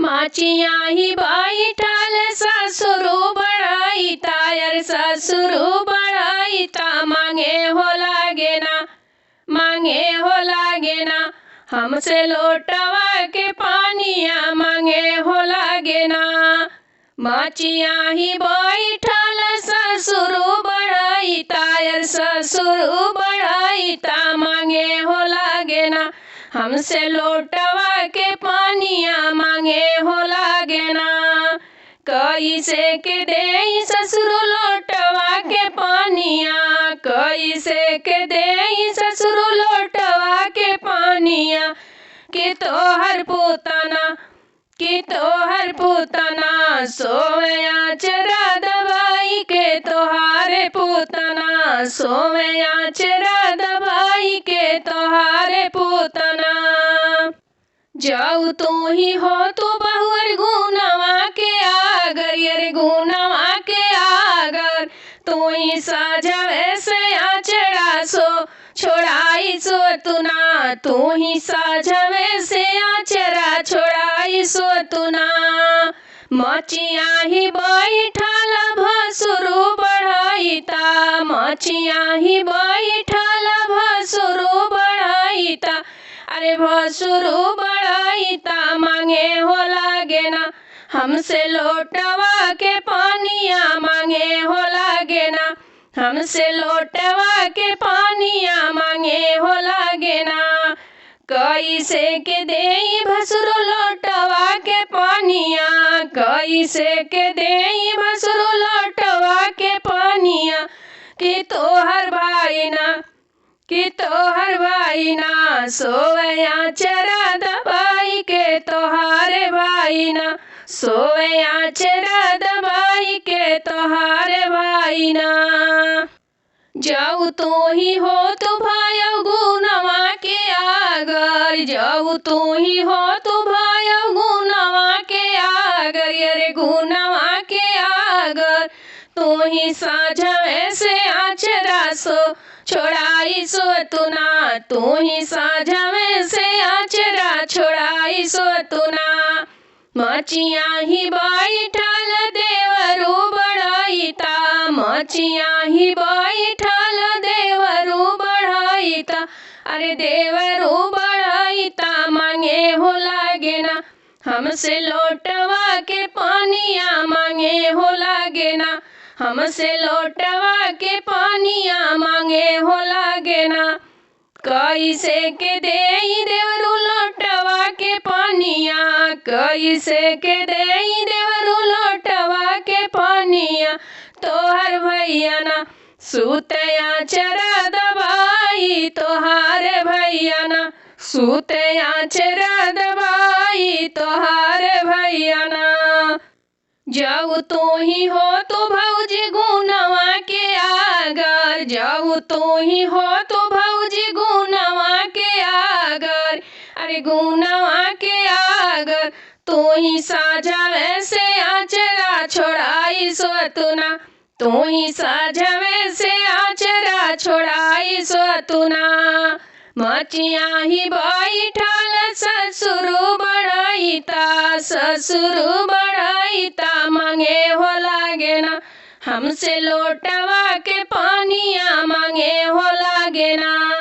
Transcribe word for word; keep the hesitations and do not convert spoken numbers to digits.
मचिया ही बैठल ससुरु बड़ैता, यार ससुरु बड़ैता, मांगे हो लागे ना, मांगे हो लागे ना, हमसे लोटवा के पानिया मांगे हो लागे ना। मचिया ही बैठल ससुरु बड़ैता, यार ससुरु बड़ैता, मांगे हो लागे ना, हमसे लोटवा के पानिया मांगे हो लागे ना। कैसे के देई ससुरु लोटवा के पानिया, कैसे के देई ससुरु लोटवा के पानिया, कि तोहर पूतना, कि तोहर पूतना सोवे आचरा दबाई के, तोहारे पूतना सोवे आचरा दबाई के, तोहारे पूतना। जाऊ तू ही हो तू बहुअर गुनवा के आगर, यार गुनवा के आगर, तू ही साझवे से आचरा सो छोड़ाई सो तू ना, तू ही साझवे से आचरा छोड़ाई सो तू ना। मचिया ही बैठल भसुरु बड़ैता, मचिया ही बैठल भसुरु बड़ैता, अरे भसुरु बड़ैता, मांगे हो लागे ना, हमसे लोटवा के पानिया मांगे हो लागे ना, हमसे लोटवा के पानिया मांगे हो लागे ना। कैसे के देई भसुरु लोटवा के पानिया, कैसे के देई भसुरु लोटवा के पानिया, कि तोहर भाई ना, कि तोहर भाई ना सोवे आचरा दबाई के, तोहारे भाई ना सोवे आचरा दबाई के, तोहारे भाई ना। जाऊ तू ही हो तू भायो गुनवा के आगर, जाऊ तू ही हो तू भायो गुनवा के आगर, अरे गुनवा के आगर, तू ही साझवे से आचरा सो छोड़ाई सो तू ना, तू ही साझवे से आचरा छोड़ाई सो तू ना। मचिया ही बैठल देवरू बड़ैता, मचिया ही बैठल देवरू बड़ैता, अरे देवरू बड़ैता, मांगे हो लागे ना, हमसे लोटवा के पानिया मांगे हो लागे ना, हमसे लोटवा के पानिया मांगे हो लागे ना। कैसे के देई देवरू लोटवा के पानिया, कैसे के देई देवरू लोटवा के पानिया, तोहर भैया ना सूते आचरा दबाई, तोहारे भैया ना सूते आचरा दबाई, तोहारे भैया ना। जाऊ तू ही हो तू भौजी गुनवा के आगर, जाऊ तू ही हो तू भौजी गुनवा के आगर, अरे गुनवा के आगर, तू ही साझवे से आचरा छोड़ाई सो तू ना, तू ही साझवे से आचरा छोड़ाई सो तू ना। मचिया ही बैठल ससुरु बड़ैता, ससुरु बड़ैता, मांगे हो लागे ना, हमसे लोटवा के पानिया मांगे हो लागे ना।